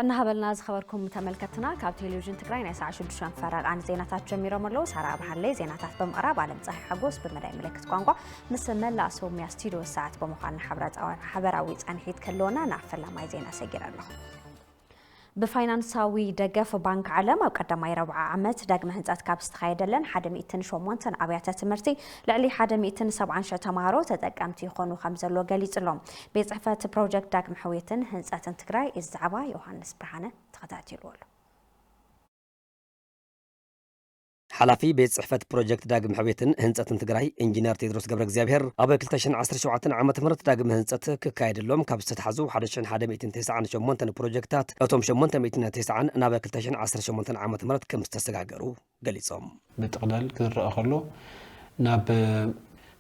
እናሃበልና ዝኸበርኩም ተመልከትና፣ ካብ ቴሌቪዥን ትግራይ ናይ ሰዓት ሽዱሽተ ፈረቓን ዜናታት ጀሚሮም ኣለዉ። ሳራ ኣብርሃለይ ዜናታት ብምቕራብ፣ ኣለም ፀሓይ ሓጎስ ብመዳይ ምልክት ቋንቋ ምስ መላእ ሰውምያ ስቱዲዮ ሰዓት ብምዃን ሓበራዊ ፃንሒት ከለዎና ናብ ፈላማይ ዜና ሰጊረ ኣለኹ። ብፋይናንሳዊ ደገፍ ባንክ ዓለም ኣብ ቀዳማይ ረብዓ ዓመት ዳግመ ህንፀት ካብ ዝተኻየደለን ሓደ ሚእትን ሸሞንተን ኣብያተ ትምህርቲ ልዕሊ ሓደ ሚእትን ሰብዓን ሸሕ ተምሃሮ ተጠቀምቲ ይኾኑ ከም ዘሎ ገሊጹ ኣሎ። ቤት ጽሕፈት ፕሮጀክት ዳግመ ሕውየትን ህንፀትን ትግራይ። እዚ ዛዕባ ዮሃንስ ብርሃነ ተኸታቲልዎ ኣሎ። ሓላፊ ቤት ጽሕፈት ፕሮጀክት ዳግም ሕውየትን ህንጸትን ትግራይ ኢንጂነር ቴድሮስ ገብረ እግዚኣብሔር፣ ኣብ ክልተ ሽሕን ዓሰርተ ሸውዓተን ዓመተ ምህረት ዳግም ህንጸት ክካየደሎም ካብ ዝተታሕዙ ሓደ ሽሕን ሓደ ሚእትን ተስዓን ሸሞንተን ፕሮጀክታት፣ እቶም ሸሞንተ ሚእትን ተስዓን ናብ ክልተ ሽሕን ዓሰርተ ሸሞንተን ዓመተ ምህረት ከም ዝተሰጋገሩ ገሊጾም። ብጥቕላል ክረኣ ከሎ፣ ናብ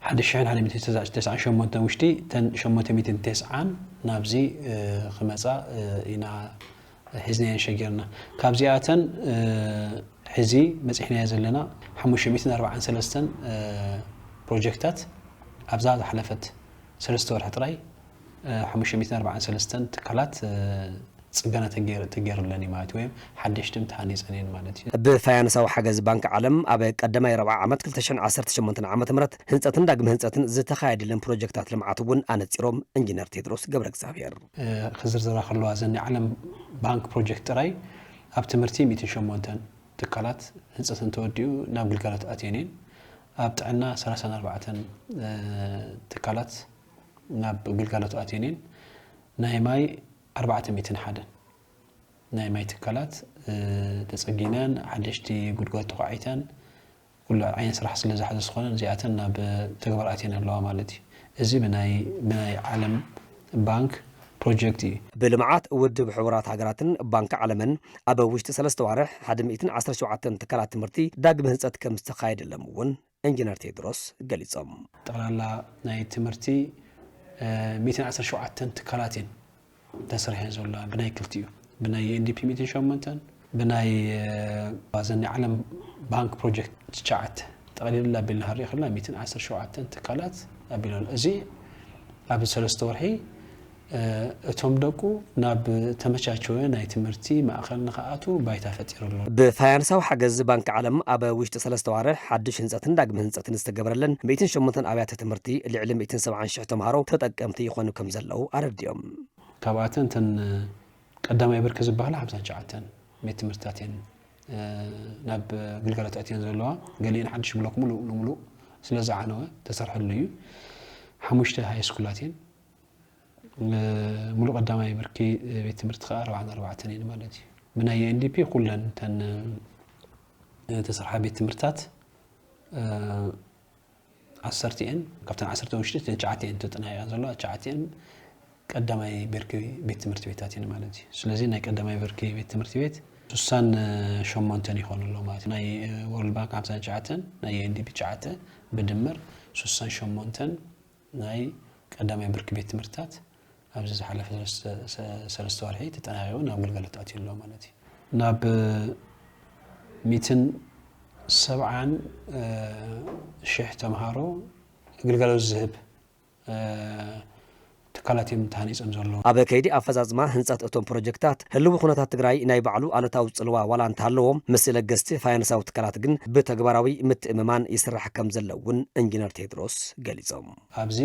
ሓደ ሽሕን ሓደ ሚእትን ተስዓን ሸሞንተን ውሽጢ፣ እተን ሸሞንተ ሚእትን ተስዓን ናብዚ፣ እ፣ ክመጻ፣ እ፣ ኢና ሒዝናየን ሸጊርና። ካብዚኣተን፣ እ፣ ሕዚ በጺሕናዮ ዘለና ሓሙሽተ ሚእትን ኣርባዓን ሰለስተን፣ እ፣ ፕሮጀክታት ኣብዛ ዝሓለፈት ሰለስተ ወርሒ ጥራይ፣ እ፣ ሓሙሽተ ሚእትን ኣርባዓን ሰለስተን ትካላት፣ እ፣ ጽገና ተገይር-፣ ተገይሩለን እዩ ማለት እዩ፣ ወይም ሓደሽቲ ተሃኒጸን እየን ማለት እዩ። ብፋይናንሳዊ ሓገዝ ባንክ ዓለም ኣብ ቀዳማይ ረብዓ ዓመት ክልተ ሽሕን ዓሰርተ ሸሞንተን ዓመተ ምህረት ህንጸትን ዳግመ ህንጸትን ዝተኻየደለን ፕሮጀክታት ልምዓት እውን ኣነጺሮም ኢንጂነር ቴድሮስ ገብረ እግዚኣብሔር። እ፣ ክዝርዝራ ከለዋ፣ እዘን ናይ ዓለም ባንክ ፕሮጀክት ጥራይ ኣብ ትምህርቲ ሚእትን ሸሞንተን ትካላት ህንጸተን ተወዲኡ ናብ ግልጋሎት ኣትየን እየን። ኣብ ጥዕና ሰላሳን ኣርባዕተን፣ እ፣ ትካላት ናብ ግልጋሎት ኣትየን እየን። ናይ ማይ ኣርባዕተ ሚእትን ሓደን ናይ ማይ ትካላት፣ እ፣ ተጸጊነን፣ ሓደሽቲ ጉድጓድ ተዃዒተን፣ ኩሉ ዓይነት ስራሕ ስለ ዝሓዘ ዝኾነ፣ እዚኣተን ናብ ተግባር ኣትየን ኣለዋ ማለት እዩ። እዚ ብናይ፣ ብናይ ዓለም ባንክ ፕሮጀክት እዩ። ብልምዓት ውድብ ሕቡራት ሃገራትን ባንክ ዓለምን ኣብ ውሽጢ ሰለስተ ዋርሕ ሓደ ሚእትን ዓሰርተ ሸውዓተን ትካላት ትምህርቲ ዳግመ ህንጸት ከም ዝተኻየደሎም እውን ኢንጂነር ቴድሮስ ገሊጾም። ጠቕላላ ናይ ትምህርቲ፣ እ፣ ሚእትን ዓሰርተ ሸውዓተን ትካላት እየን ተሰሪሐን ዘለዋ፣ ብናይ ክልቲኡ፣ ብናይ ዩ ኤን ዲ ፒ ሚእትን ሸሞንተን፣ ብናይ፣ እ፣ እዘን ናይ ዓለም ባንክ ፕሮጀክት ትሽዓተ። ጠቕሊል ኣቢልና ክንሪኦ ከለና ሚእትን ዓሰርተ ሸውዓተን ትካላት ኣቢሉ ኣሎ። እዚ ኣብ ሰለስተ ወርሒ፣ እ፣ እቶም ደቁ ናብ ተመቻቸወ ናይ ትምህርቲ ማእኸል ንኽኣትዉ ባይታ ፈጢሩ ኣሎ። ብፋይናንሳዊ ሓገዝ ባንክ ዓለም ኣብ ውሽጢ ሰለስተ ዋርሕ ሓድሽ ህንፀትን ዳግመ ህንፀትን ዝተገበረለን ሚእትን ሸሞንተን ኣብያተ ትምህርቲ ልዕሊ ሚእትን ሰብዓን ሽሕ ተምሃሮ ተጠቀምቲ ይኾኑ ከም ዘለዉ ኣረዲኦም። ካብኣተን እተን ቀዳማይ ብርኪ ዝበሃላ ሓምሳን ትሽዓተን ቤት ትምህርትታት እየን፣ እ፣ ናብ ግልጋሎት ኣትየን ዘለዋ። ገሊአን ሓድሽ ብሎክ ሙሉእ ንሙሉእ ስለ ዝዓነወ ተሰርሐሉ እዩ። ሓሙሽተ ሃይ ስኩላት እየን። እ፣ ሙሉእ ቀዳማይ ብርኪ ቤት ትምህርቲ ከኣ ኣርባዓን ኣርባዕተን እየን ማለት እዩ። ብናይ ዩ ኤን ዲ ፒ ኩለን እተን፣ እ፣ ተሰርሓ ቤት ትምህርትታት፣ እ፣ ዓሰርተ እየን። ካብተን ዓሰርተ ውሽጢ እተን ትሽዓተ እየን ተጠናቂቐን ዘለዋ፣ ትሽዓተ እየን ቀዳማይ ብርኪ ቤት ትምህርቲ ቤታት እየን ማለት እዩ። ስለዚ ናይ ቀዳማይ ብርኪ ቤት ትምህርቲ ቤት ሱሳን ሸሞንተን ይኾኑ ኣለዉ ማለት እዩ። ናይ፣ እ፣ ወርልድ ባንክ ሓምሳን ትሽዓተን፣ ናይ ዩ ኤን ዲ ፒ ትሽዓተ፣ ብድምር ሱሳን ሸሞንተን ናይ ቀዳማይ ብርኪ ቤት ትምህርትታት ኣብዚ ዝሓለፈ ሰለስተ፣ ሰ-፣ ሰለስተ ወርሒ ተጠናቒቑ ናብ ግልጋሎት ኣትዩ ኣሎ ማለት እዩ። ናብ ሚእትን ሰብዓን፣ እ፣ ሽሕ ተምሃሮ ግልጋሎት ዝህብ፣ እ፣ ትካላት እዮም ተሃኒጾም ዘለዉ። ኣብ ከይዲ ኣፈጻጽማ ህንጸት እቶም ፕሮጀክታት ህልዊ ኩነታት ትግራይ ናይ ባዕሉ ኣሉታዊ ጽልዋ ዋላ እንተሃለዎ፣ ምስ ለገስቲ ፋይናንሳዊ ትካላት ግን ብተግባራዊ ምትእምማን ይስራሕ ከም ዘሎ እውን ኢንጂነር ቴድሮስ ገሊጾም። ኣብዚ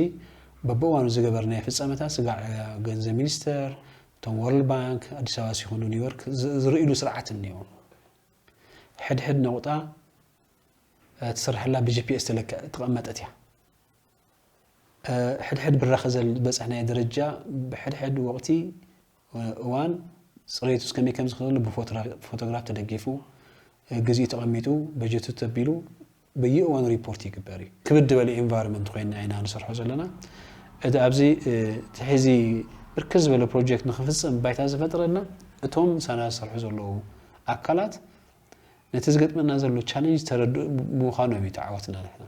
በብእዋኑ ዝገበርናዮ ፍጻመታት፣ ስጋዕ ገንዘብ ሚኒስተር፣ እቶም ወርልድ ባንክ፣ ኣዲስ ኣበባ ሲኾኑ ኒውዮርክ ዝ-፣ ዝርእይሉ ስርዓት እኒኦ። ሕድሕድ ነቑጣ፣ እ፣ ትስርሐላ ብ ጂ ፒ ኤስ ተለክዕ-፣ ተቐመጠት እያ። እ፣ ሕድሕድ ብራኸ ዘል-፣ ዝበጻሕናዮ ደረጃ፣ ብሕድሕድ ወቕቲ፣ እ፣ እዋን፣ ጽሬቱ እስከመይ ከም ዝኽእል ብፎቶራ-፣ ፎቶግራፍ ተደጊፉ፣ እ፣ ግዚኡ ተቐሚጡ፣ በጀቱ ተቢሉ፣ በየእዋኑ ሪፖርት ይግበር እዩ። ክብድ ዝበለ ኢንቫይሮንመንት ኮይና ኢና ንሰርሖ ዘለና። እቲ ኣብዚ፣ እ፣ እቲ ሕዚ ብርክት ዝበለ ፕሮጀክት ንኽፍጽም ባይታ ዝፈጥረልና፣ እቶም ምሳና ዝሰርሑ ዘለዉ ኣካላት ነቲ ዝገጥመና ዘሎ ቻለንጅ ዝተረድኡ ብምዃኖም እዩ ተዓወትና ንሕና።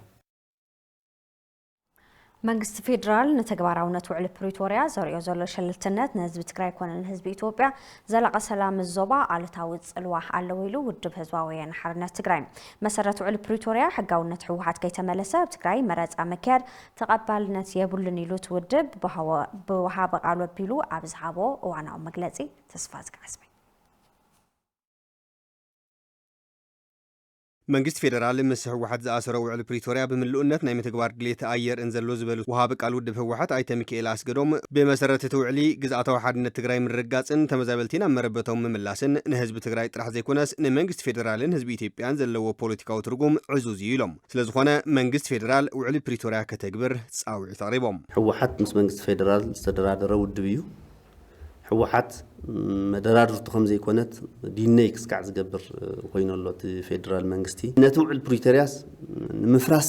መንግስቲ ፌዴራል ንተግባራውነት ውዕሊ ፕሪቶርያ ዘርእዮ ዘሎ ሸለልትነት ንህዝቢ ትግራይ ኮነ ንህዝቢ ኢትዮጵያ ዘላቒ ሰላም ዞባ ኣሉታዊ ጽልዋ ኣለዎ ኢሉ ውድብ ህዝባዊ ወያነ ሓርነት ትግራይ። መሰረት ውዕሊ ፕሪቶርያ ሕጋውነት ህወሓት ከይተመለሰ ኣብ ትግራይ መረጻ ምክያድ ተቐባልነት የብሉን ኢሉ እቲ ውድብ ብሃወ-፣ ብወሃቢ ቃሉ ኣቢሉ ኣብ ዝሃቦ እዋናዊ መግለጺ ተስፋ ዝግዓስበይ። መንግስቲ ፌደራል ምስ ህወሓት ዝኣሰሮ ውዕል ፕሪቶርያ ብምልኡነት ናይ ምትግባር ድሌት ኣየርእን ዘሎ ዝበሉ ወሃቢ ቃል ውድብ ህወሓት ኣይተ ሚካኤል ኣስገዶም፣ ብመሰረት እቲ ውዕሊ ግዝኣታዊ ሓድነት ትግራይ ምርግጋፅን ተመዛበልቲ ናብ መረበቶም ምምላስን ንህዝቢ ትግራይ ጥራሕ ዘይኮነስ ንመንግስቲ ፌደራልን ህዝቢ ኢትዮጵያን ዘለዎ ፖለቲካዊ ትርጉም ዕዙዝ እዩ ኢሎም። ስለዝኾነ መንግስቲ ፌደራል ውዕሊ ፕሪቶርያ ከተግብር ፃውዒት ኣቕሪቦም። ህወሓት ምስ መንግስቲ ፌደራል ዝተደራደረ ውድብ እዩ። ህወሓት መደራድርቱ ከም ዘይኮነት ዲነይ ክስካዕ ዝገብር ኮይኑ ኣሎ እቲ ፌደራል መንግስቲ። ነቲ ውዕል ፕሪቶርያስ ንምፍራስ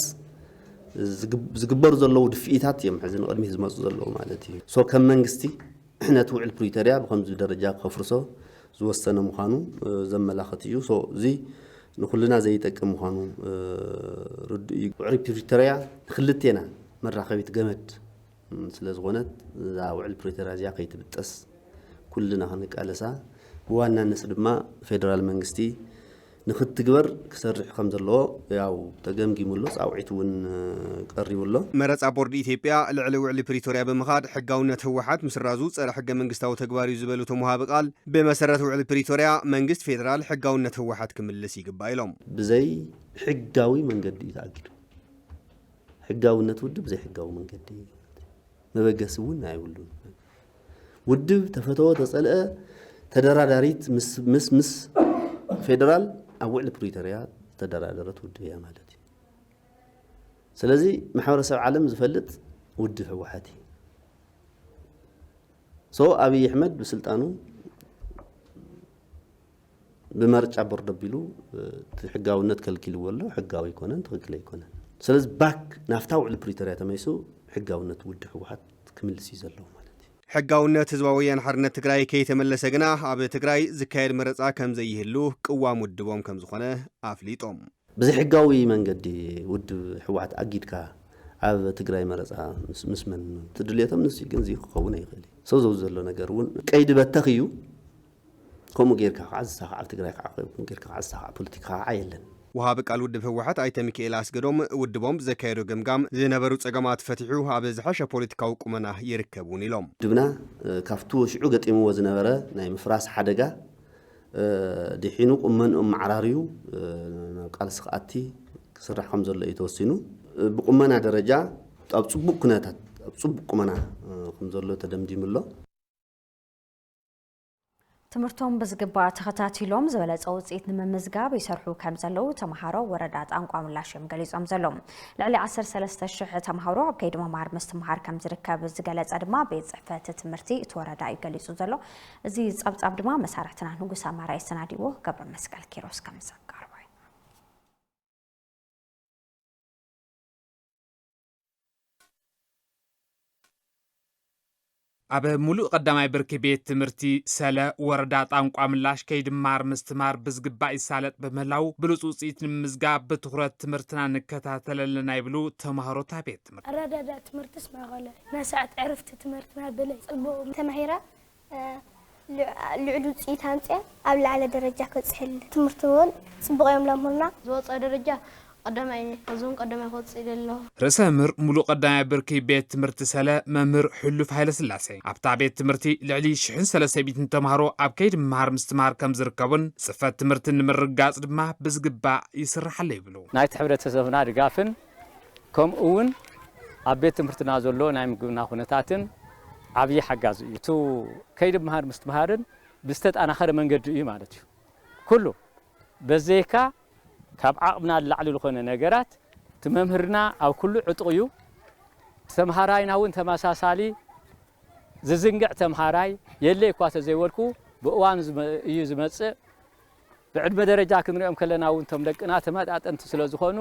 ዝግብ-፣ ዝግበሩ ዘለዉ ድፍኢታት እዮም ሕዚ ንቕድሚት ዝመፁ ዘለዉ ማለት እዩ። ሶ ከም መንግስቲ ነቲ ውዕል ፕሪቶርያ ብኸምዚ ደረጃ ከፍርሶ ዝወሰነ ምዃኑ፣ እ፣ ዘመላኽት እዩ። ሶ እዚ ንኹልና ዘይጠቅም ምዃኑ፣ እ፣ ርዱእ እዩ። ውዕል ፕሪቶርያ ንክልቴና መራኸቢት ገመድ፣ ም፣ ስለ ዝኾነት እዛ ውዕል ፕሪቶርያ እዚኣ ከይትብጠስ ኩልና ክንቃለሳ፣ ብዋናነት ድማ ፌደራል መንግስቲ ንክትግበር ክሰርሕ ከም ዘለዎ ያው ተገምጊሙ ኣሎ፣ ጻውዒት እውን፣ እ፣ ቀሪቡ ኣሎ። መረጻ ቦርድ ኢትዮጵያ ልዕሊ ውዕሊ ፕሪቶርያ ብምኻድ ሕጋውነት ህወሓት ምስራዙ ጸረ ሕገ መንግስታዊ ተግባር እዩ ዝበሉ እቶም ወሃቢ ቃል፣ ብመሰረት ውዕሊ ፕሪቶርያ መንግስቲ ፌደራል ሕጋውነት ህወሓት ክምልስ ይግባእ ኢሎም። ብዘይ ሕጋዊ መንገዲ እዩ ተኣጊዱ። ሕጋውነት ውድብ ብዘይ ሕጋዊ መንገዲ መበገሲ እውን ኣይብሉን። ውድብ ተፈተወ ተጸልአ ተደራዳሪት ምስ፣ ምስ፣ ምስ ፌደራል ኣብ ውዕሊ ፕሪቶርያ ዝተደራደረት ውድብ እያ ማለት እዩ። ስለዚ ማሕበረሰብ ዓለም ዝፈልጥ ውድብ ህወሓት እዩ። ሶ ኣብይ ኣሕመድ ብስልጣኑ ብመርጫ ቦርድ ኣቢሉ፣ እ፣ እቲ ሕጋውነት ከልኪልዎ ኣሎ። ሕጋዊ ኣይኮነን፣ ትኽክል ኣይኮነን። ስለዚ ባክ ናፍታ ውዕሊ ፕሪቶርያ ተመይሱ ሕጋውነት ውድብ ህወሓት ክምልስ እዩ ዘለዎ ማለት እዩ። ሕጋውነት ህዝባዊ ወያነ ሓርነት ትግራይ ከይተመለሰ ግና ኣብ ትግራይ ዝካየድ መረፃ ከም ዘይህሉ ቅዋም ውድቦም ከም ዝኾነ ኣፍሊጦም። ብዘይሕጋዊ መንገዲ ውድብ ህወሓት ኣጊድካ ኣብ ትግራይ መረፃ ምስ፣ ምስ መን? እቲ ድልየቶም ንሱ እዩ፣ ግን እዚ ክኸውን ኣይኽእል እዩ። ሰው ዘው ዘሎ ነገር እውን ቀይዲ በተኽ እዩ። ከምኡ ጌርካ ከዓ ዝሳኻዕ፣ ኣብ ትግራይ ከዓ ከምኡ ጌርካ ከዓ ዝሳኻዕ ፖለቲካ ከዓ የለን። ወሃቢ ቃል ውድብ ህወሓት ኣይተ ሚካኤል ኣስገዶም፣ ውድቦም ብዘካየዶ ገምጋም ዝነበሩ ጸገማት ፈቲሑ ኣብ ዝሐሸ ፖለቲካዊ ቁመና ይርከብ እውን ኢሎም። ውድብና፣ እ፣ ካብቲ ሽዑ ገጢምዎ ዝነበረ ናይ ምፍራስ ሓደጋ፣ እ፣ ድሒኑ ቁመንኡ ኣመዓራርዩ፣ እ፣ ናብ ቃልሲ ክኣቲ ክስራሕ ከም ዘሎ እዩ ተወሲኑ። እ፣ ብቁመና ደረጃ ኣብ ጽቡቕ ኩነታት፣ ኣብ ጽቡቕ ቁመና፣ እ፣ ከም ዘሎ ተደምዲሙ ኣሎ። ትምህርቶም ብዝግባእ ተኸታቲሎም ዝበለጸ ውጽኢት ንምምዝጋብ ይሰርሑ ከም ዘለዉ ተምሃሮ ወረዳ ጣንቋ ምላሽ እዮም ገሊጾም ዘለዉ። ልዕሊ ዓሰርተ ሰለስተ ሽሕ ተምሃሮ ኣብ ከይዲ ምምሃር ምስትምሃር ከም ዝርከብ ዝገለጸ ድማ ቤት ጽሕፈት ትምህርቲ እቲ ወረዳ እዩ ገሊጹ ዘሎ። እዚ ጸብጻብ ድማ መሳርሕትና ንጉስ ኣማራ የሰናዲዎ፣ ገብረ መስቀል ኪሮስ ከም ዘቃርቦ እዩ። ኣብ ሙሉእ ቀዳማይ ብርኪ ቤት ትምህርቲ ሰለ ወረዳ ጣንቋ ምላሽ ከይዲ ምምሃር ምስትምሃር ብዝግባእ ይሳለጥ ብምህላው ብሉፅ ውፅኢት ንምምዝጋብ ብትኹረት ትምህርትና ንከታተል ኣለና ይብሉ ተምሃሮ እታ ቤት ትምህርቲ። ኣረዳድኣ ትምህርትስ ማእኸላይ ናይ ሰዓት ዕረፍቲ ትምህርትና ብለይ ጽቡቕ ተማሂራ፣ እ፣ ልዕ-፣ ልዑል ውፅኢት ኣምፅአ ኣብ ላዕለ ደረጃ ከብፅሐልና። ትምህርቲ እውን ፅቡቕ እዮም ለምህሩና። ዝወፀ ደረጃ ቀዳማይ፣ እዚ እውን ቀዳማይ ክወፅእ ይደሊ ኣለኹ። ርእሰ መምህር ሙሉእ ቀዳማይ ብርኪ ቤት ትምህርቲ ሰለ መምህር ሕሉፍ ሃይለስላሴ፣ ኣብታ ቤት ትምህርቲ ልዕሊ ሽሕን ሰለስተ ሚእትን ተምሃሮ ኣብ ከይዲ ምምሃር ምስትምሃር ከም ዝርከቡን ፅፈት ትምህርቲ ንምርግጋፅ ድማ ብዝግባእ ይስራሕ ኣሎ ይብሉ። ናይቲ ሕብረተሰብና ድጋፍን ከምኡ እውን ኣብ ቤት ትምህርትና ዘሎ ናይ ምግብና ኩነታትን ዓብዪ ሓጋዚ እዩ። እቲ ከይዲ ምምሃር ምስትምሃርን ብዝተጠናኸረ መንገዲ እዩ ማለት እዩ። ኩሉ በዘይካ ካብ ዓቕምና ንላዕሊ ዝኾነ ነገራት እቲ መምህርና ኣብ ኩሉ ዕጡቕ እዩ። ተምሃራይና እውን ተመሳሳሊ ዝዝንግዕ ተምሃራይ የለ እኳ ተዘይበልኩ ብእዋኑ ዝመ-፣ እዩ ዝመጽእ። ብዕድመ ደረጃ ክንሪኦም ከለና እውን እቶም ደቅና ተመጣጠንቲ ስለ ዝኾኑ፣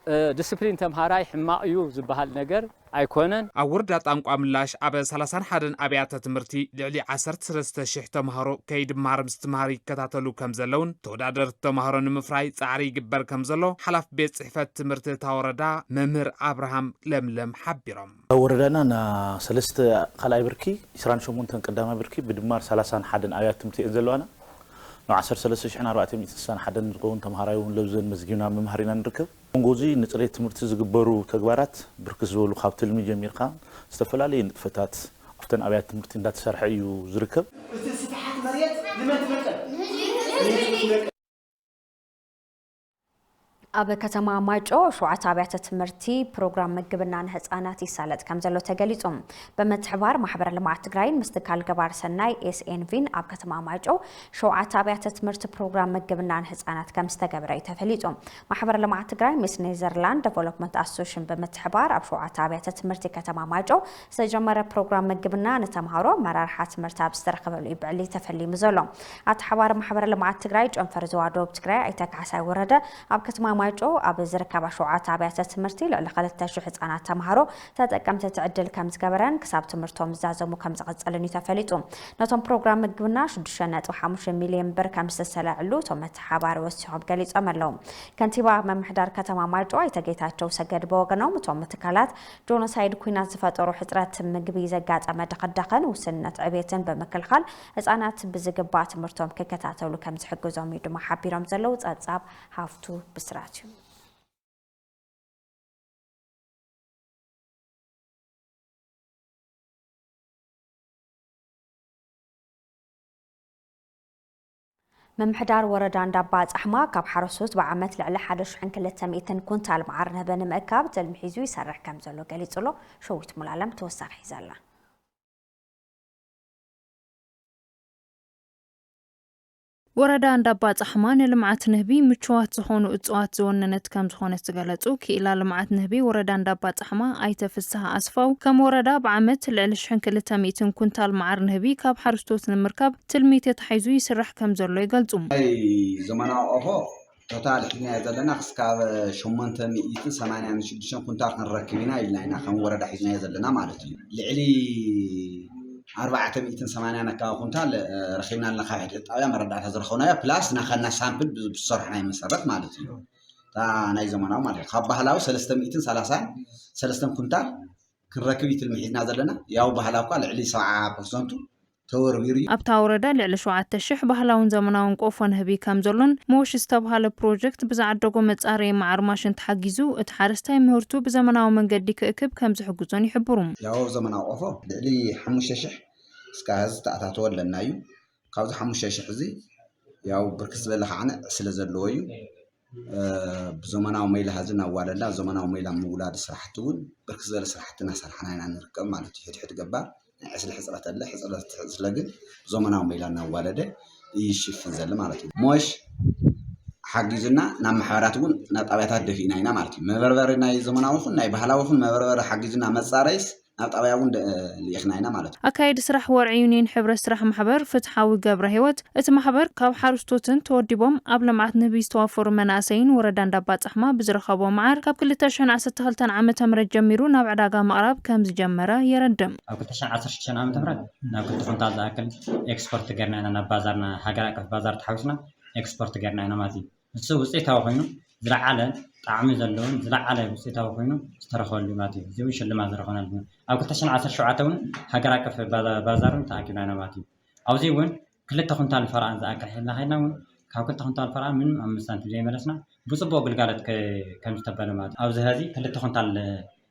እ፣ ዲስፕሊን ተምሃራይ ሕማቕ እዩ ዝበሃል ነገር ኣይኮነን። ኣብ ወረዳ ጣንቋ ምላሽ ኣብ ሰላሳን ሓደን ኣብያተ ትምህርቲ ልዕሊ ዓሰርተ ሰለስተ ሽሕ ተምሃሮ ከይዲ ምሃር ምስትምሃር ይከታተሉ ከም ዘለውን ተወዳደርቲ ተምሃሮ ንምፍራይ ጻዕሪ ይግበር ከም ዘሎ ሓላፊ ቤት ጽሕፈት ትምህርቲ እታ ወረዳ መምህር ኣብርሃም ለምለም ሓቢሮም። ኣብ ወረዳና ና ሰለስተ ካልኣይ ብርኪ፣ ዕስራን ሸሞንተን ቀዳማይ ብርኪ ብድማር ሰላሳን ሓደን ኣብያተ ትምህርቲ እየን ዘለዋና። ናብ ዓሰርተ ሰለስተ ሽሕን ኣርባዕተ ሚእትን ስሳን ሓደን ዝኸውን ተምሃራይ እውን ለብዘን መዝጊብና ምምሃር ኢና ንርከብ። መንጎ እዚ ንፅሬት ትምህርቲ ዝግበሩ ተግባራት ብርክት ዝበሉ ካብ ትልሚ ጀሚርካ ዝተፈላለዩ ንጥፈታት ኣብተን ኣብያተ ትምህርቲ እንዳተሰርሐ እዩ ዝርከብ። እቲ ስፍሓት መሬት ንመን ትመጠን? ንህዝቢ ትመጠን። ኣብ ከተማ ማይጨው ሸውዓተ ኣብያተ ትምህርቲ ፕሮግራም ምግብና ንህፃናት ይሳለጥ ከም ዘሎ ተገሊጹ። ብምትሕባር ማሕበር ልምዓት ትግራይን ምስ ትካል ገባር ሰናይ ኤስኤንቪን ኣብ ከተማ ማይጨው ሸውዓተ ኣብያተ ትምህርቲ ፕሮግራም ምግብና ንህፃናት ከም ዝተገበረ እዩ ተፈሊጡ። ማሕበር ልምዓት ትግራይ ምስ ኔዘርላንድ ዴቨሎፕመንት ኣሶሽን ብምትሕባር ኣብ ሸውዓተ ኣብያተ ትምህርቲ ከተማ ማይጨው ዝተጀመረ ፕሮግራም ምግብና ንተምሃሮ መራርሓ ትምህርቲ ኣብ ዝተረኸበሉ እዩ ብዕሊ ተፈሊሙ ዘሎ። ኣተሓባሪ ማሕበር ልምዓት ትግራይ ጨንፈር ዞባ ደቡብ ትግራይ ኣይተ ካሕሳይ ወረደ ኣብ ከተማ ማይጨው ኣብ ዝርከባ ሸውዓተ ኣብያተ ትምህርቲ ልዕሊ ክልተ ሽሕ ህፃናት ተምሃሮ ተጠቀምቲ እቲ ዕድል ከም ዝገበረን ክሳብ ትምህርቶም ዝዛዘሙ ከም ዝቐጸልን እዩ ተፈሊጡ። ነቶም ፕሮግራም ምግብና ሽዱሽተ ነጥቢ ሓሙሽተ ሚልዮን ብር ከም ዝተሰለዐሉ እቶም ኣተሓባሪ ወሲኾም ገሊጾም ኣለዉ። ከንቲባ ምምሕዳር ከተማ ማይጨው ኣይተ ጌታቸው ሰገድ ብወገኖም እቶም ትካላት ጆኖሳይድ ኲናት ዝፈጠሮ ሕፅረት ምግቢ ዘጋጠመ ድኽዳኸን ውስንነት ዕቤትን ብምክልኻል ህፃናት ብዝግባእ ትምህርቶም ክከታተሉ ከም ዝሕግዞም እዩ ድማ ሓቢሮም ዘለዉ። ጸብጻብ ሃፍቱ ብስራት እዩ። ምምሕዳር ወረዳ እንዳባ ጻሕማ ካብ ሓረስቶት ብዓመት ልዕሊ ሓደ ሽሕን ክልተ ሚእትን ኩንታል መዓር ንህቢ ንምእካብ ትልሚ ሒዙ ይሰርሕ ከም ዘሎ ገሊጹ ኣሎ። ሸዊት ሙሉዓለም ተወሳኺ ሒዛ ኣላ። ወረዳ እንዳባ ጻሕማ ንልምዓት ንህቢ ምቹዋት ዝኾኑ እጽዋት ዝወነነት ከም ዝኾነት ዝገለጹ ክኢላ ልምዓት ንህቢ ወረዳ እንዳባ ጻሕማ ኣይተ ፍስሃ ኣስፋው፣ ከም ወረዳ ብዓመት ልዕሊ ሽሕን ክልተ ሚእትን ኩንታል መዓር ንህቢ ካብ ሓረስቶት ንምርካብ ትልሚ ተታሒዙ ይስራሕ ከም ዘሎ ይገልጹ። ናይ ዘመናዊ ቆፎ ቶታል ሒዝናዮ ዘለና ክስካብ ሸሞንተ ሚእትን ሰማንያን ሽዱሽተን ኩንታል ክንረክብ ኢና ኢልና ኢና ከም ወረዳ ሒዝናዮ ዘለና ማለት እዩ። ልዕሊ ኣርባዕተ ሚእትን ሰማንያን ኣካባቢ ኩንታል፣ እ፣ ረኺብና ኣለና ካብ ሕድሕድ ጣብያ መረዳእታ ዝረኸብናዮ ፕላስ ናኻና ሳምፕል ብ-፣ ብዝሰርሕናዮ መሰረት ማለት እዩ። እታ ናይ ዘመናዊ ማለት እዩ። ካብ ባህላዊ ሰለስተ ሚእትን ሰላሳን ሰለስተን ኩንታል ክንረክብ እዩ ትልሚ ሒዝና ዘለና። ያው ባህላዊ እኳ ልዕሊ ሰብዓ ፐርሰንቱ ተወርዊሩ እዩ። ኣብታ ወረዳ ልዕሊ ሸውዓተ ሽሕ ባህላውን ዘመናውን ቆፎ ንህቢ ከም ዘሎን ሞሽ ዝተብሃለ ፕሮጀክት ብዝዓደጎ መጻረዪ መዓር ማሽን ተሓጊዙ እቲ ሓረስታይ ምህርቱ ብዘመናዊ መንገዲ ክእክብ ከም ዝሕግዞን ይሕብሩ። ያው ዘመናዊ ቆፎ ልዕሊ ሓሙሽተ ሽሕ እስካብ ሕዚ ተኣታተወ ኣለና እዩ። ካብዚ ሓሙሽተ ሽሕ እዚ ያው ብርክት ዝበለ ከዓ ዕስለ ዘለዎ እዩ። እ፣ ብዘመናዊ መይላ ሀዚ እናዋለድና ዘመናዊ መይላ ምውላድ ስራሕቲ እውን ብርክት ዝበለ ስራሕቲ እናሰርሓና ኢና ንርከብ ማለት እዩ። ሕድሕድ ገባር ናይ ዕስለ ሕፅረት ኣለ። ሕፅረት ሕፅለ ግን ብዘመናዊ መይላ እናዋለደ ይሽፍን ዘለ ማለት እዩ። ሞሽ ሓጊዙና ናብ ማሕበራት እውን ናብ ጣብያታት ደፊእና ኢና ማለት እዩ። መበርበሪ ናይ ዘመናዊ ይኹን ናይ ባህላዊ ይኹን መበርበሪ ሓጊዙና መጻረይስ ናብ ጣብያ እውን ደ-፣ ልኢኽና ኢና ማለት እዩ። ኣካየዲ ስራሕ ወርዒ ዩኒየን ሕብረት ስራሕ ማሕበር ፍትሓዊ ገብረ ህይወት፣ እቲ ማሕበር ካብ ሓረስቶትን ተወዲቦም ኣብ ልምዓት ንህቢ ዝተዋፈሩ መናእሰይን ወረዳ እንዳባ ጻሕማ ብዝረኸቦ መዓር ካብ ክልተ ሽሕን ዓሰርተ ክልተን ዓመተ ምህረት ጀሚሩ ናብ ዕዳጋ ምቕራብ ከም ዝጀመረ የረድእ። ኣብ ክልተ ሽሕን ዓሰርተ ሽዱሽተን ዓመተ ምህረት ናብ ክልተ ኩንታል ዝኣክል ኤክስፖርት ገርና ኢና፣ ናብ ባዛርና ሃገር ኣቀፍ ባዛር ተሓዊስና ኤክስፖርት ገርና ኢና ማለት እዩ። እሱ ውፅኢታዊ ኮይኑ ዝለዓለ ጣዕሚ ዘለዎን ዝለዓለ ውፅኢታዊ ኮይኑ ዝተረኸበሉ ማለት እዩ። እዚ እውን ሽልማት ዝረኸብናሉ እዩ። ኣብ ክልተ ሽሕን ዓሰርተ ሸውዓተ እውን ሃገር ኣቀፍ ባዛ-፣ ባዛርን ተኣኪብና ኢና ማለት እዩ። ኣብዚ እውን ክልተ ኩንታል ፈረቓን ዝኣክል ሒዝና ከይድና እውን ካብ ክልተ ኩንታል ፈረቓን ምንም ኣምስት ሳንቲም ዘይመለስና ብፅቡቅ ግልጋሎት ከ-፣ ከም ዝተበለ ማለት እዩ። ኣብዚ ሀዚ ክልተ ኩንታል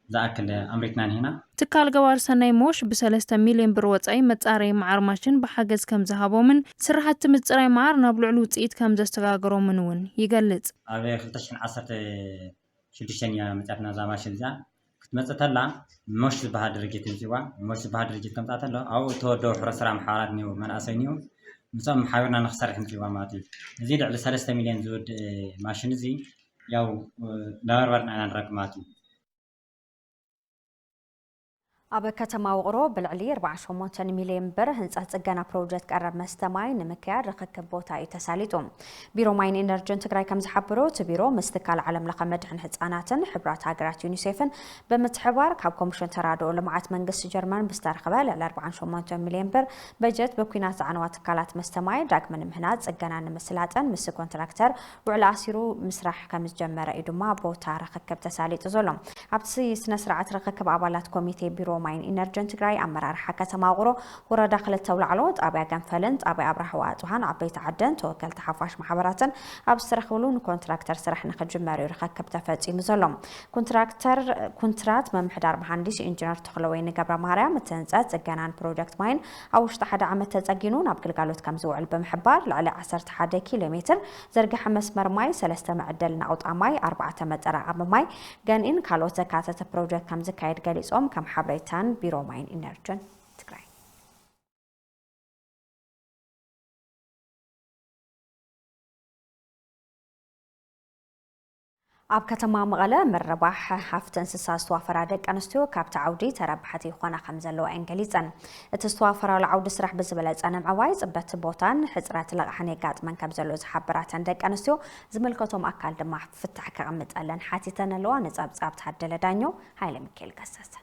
ዝኣክል ኣምሪትና ንሂና። ትካል ገባር ሰናይ ሞሽ ብሰለስተ ሚልዮን ብር ወጻኢ መጻረዪ መዓር ማሽን ብሓገዝ ከም ዝሃቦምን ስራሕቲ ምጽራይ መዓር ናብ ልዑል ውጽኢት ከም ዘሰጋገሮምን እውን ይገልጽ። ኣብ ክልተ ሽሕን ዓሰርተ ሽዱሽተን እያ መጽያትና እዛ ማሽን እዚኣ። ክትመጽእ ተላ ሞሽ ዝበሃል ድርጅት ምጽዋ። ሞሽ ዝበሃል ድርጅት ከምጻእ ተሎ ኣብኡ እተወደቡ ሕብረት ስራሕ ማሕበራት እኒኡ፣ መናእሰይ እኒኡ፣ ምስኦም ሓቢርና ንክሰርሕ ምጽዋ ማለት እዩ። እዚ ልዕሊ ሰለስተ ሚልዮን ዝውድ ማሽን እዚ ያው እንዳበርበርና ኢና ንረክብ ማለት እዩ። ኣብ ከተማ ውቕሮ ብልዕሊ ኣርባዓን ሸሞንተን ሚልዮን ብር ህንፀት ፅገና ፕሮጀክት ቀረብ መስተ ማይ ንምክያድ ርኽክብ ቦታ እዩ ተሳሊጡ። ቢሮ ማይን ኢነርጂን ትግራይ ከም ዝሓበሮ፣ እቲ ቢሮ ምስ ትካል ዓለም ለኸ መድሕን ህፃናትን ሕብራት ሃገራት ዩኒሴፍን ብምትሕባር ካብ ኮሚሽን ተራድኦ ልምዓት መንግስቲ ጀርመን ብዝተረኸበ ልዕሊ ኣርባዓን ሸሞንተን ሚልዮን ብር በጀት ብኲናት ዝዓነዋ ትካላት መስተ ማይ ዳግመ ንምህናፅ፣ ፅገና ንምስላጥን ምስ ኮንትራክተር ውዕል ኣሲሩ ምስራሕ ከም ዝጀመረ እዩ ድማ ቦታ ርኽክብ ተሳሊጡ ዘሎ። ኣብቲ ስነ ስርዓት ርኽክብ ኣባላት ኮሚቴ ቢሮ ማይን ኢነርጅን ትግራይ ኣመራርሓ ከተማ ውቕሮ ወረዳ ክልተ ኣውላዕሎ ጣብያ ገንፈልን ጣብያ ኣብርሃ ወኣፅብሃን ዓበይቲ ዓደን ተወከልቲ ሓፋሽ ማሕበራትን ኣብ ዝተረኽብሉ ንኮንትራክተር ስራሕ ንክጅመር እዩ ርኽክብ ተፈፂሙ ዘሎ። ኮንትራክተር ኩንትራት ምምሕዳር መሃንዲስ ኢንጂነር ተኽለወይኒ ገብረ ማርያም እቲ ህንፀት ፅገናን ፕሮጀክት ማይን ኣብ ውሽጢ ሓደ ዓመት ተፀጊኑ ናብ ግልጋሎት ከምዝውዕል ብምሕባር ልዕሊ ዓሰርተ ሓደ ኪሎ ሜትር ዘርግሐ መስመር ማይ ሰለስተ መዕደሊ ናቑጣ ማይ ኣርባዕተ መጠራቐሚ ማይ ገንኢን ካልኦት ዘካተተ ፕሮጀክት ከምዝካየድ ገሊፆም። ከም ሓበሬታን ቢሮ ማይን ኢነርጅን ትግራይ። ኣብ ከተማ መቐለ ምርባሕ ሃፍቲ እንስሳ ዝተዋፈራ ደቂ ኣንስትዮ ካብቲ ዓውዲ ተረባሕቲ ይኾና ከም ዘለዋ እየን ገሊፀን። እቲ ዝተዋፈራሉ ዓውዲ ስራሕ ብዝበለፀ ንምዕባይ ፅበት ቦታን ሕፅረት ልቓሕን የጋጥመን ከም ዘሎ ዝሓበራተን ደቂ ኣንስትዮ ዝምልከቶም ኣካል ድማ ፍታሕ ከቐምጠለን ሓቲተን ኣለዋ። ንፀብፃብ ታደለ ዳኘው፣ ሃይለ ሚካኤል ገሰሰ።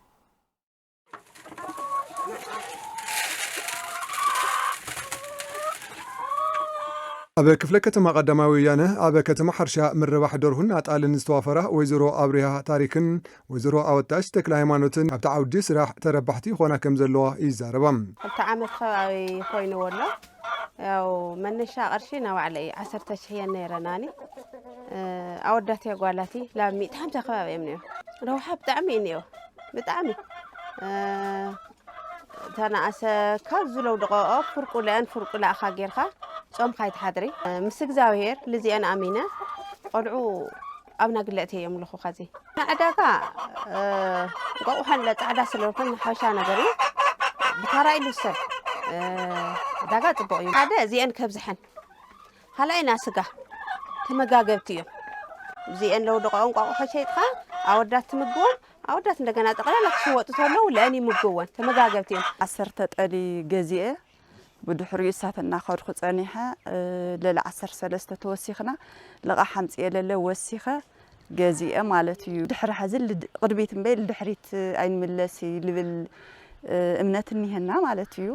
ኣብ ክፍለ ከተማ ቀዳማዊ ወያነ ኣብ ከተማ ሓርሻ ምርባሕ ደርሁን ኣጣልን ዝተዋፈራ ወይዘሮ ኣብሪሃ ታሪክን ወይዘሮ ኣወጣሽ ተክለ ሃይማኖትን ኣብቲ ዓውዲ ስራሕ ተረባሕቲ ይኾና ከም ዘለዋ ይዛረባ። ክልተ ዓመት ከባቢ ኮይንዎ ኣሎ። ያው መነሻ ቅርሺ ናባዕለ እዩ ዓሰርተ ሽሕ እየን ነይረናኒ። ኣወዳት የጓላቲ ላብ ሚእቲ ሓምሳ ከባቢ እዮም ነይሩ። ረብሓ ብጣዕሚ እዩ ነይሩ። ብጣዕሚ ተናእሰ ካብ ዝለው ደቆኦ ፍርቁ ለአን ፍርቁ ለኣኻ ጌርካ ጾምካ ይትሓድሪ። ምስ እግዚኣብሔር ልዚአን ኣሚነ ቆልዑ ኣብ ናግለእቲ እዮም ልኹ ኸዚ ንዕዳጋ እንቋቑሖ ንለ ጻዕዳ ስለልኩን ሓበሻ ነገር እዩ። ብታራ ኢሉ ሰብ ዕዳጋ ጽቡቕ እዩ። ሓደ እዚአን ከብዝሐን ካልኣይ ና ስጋ ተመጋገብቲ እዮም። እዚአን ለው ደቆኦ እንቋቑሖ ሸይጥካ ኣወዳት ትምግቦም ኣወዳት እንደገና ጠቕላላ ክሽወጡ ተለው ለእን ይምግብወን ተመጋገብቲ እዮም። ዓሰርተ ጠሊ ገዚኤ ብድሕሪኡ እሳት እናኸድኩ ጸኒሐ ልዕሊ ዓሰርተ ሰለስተ ተወሲኽና ልቓሕ ኣምጽኤ ለለ ወሲኸ ገዚኤ ማለት እዩ። ድሕሪ ሐዚ ልድ- ቅድሚት እምበይ ልድሕሪት ኣይንምለስ ልብል እምነት እኒሀና ማለት እዩ።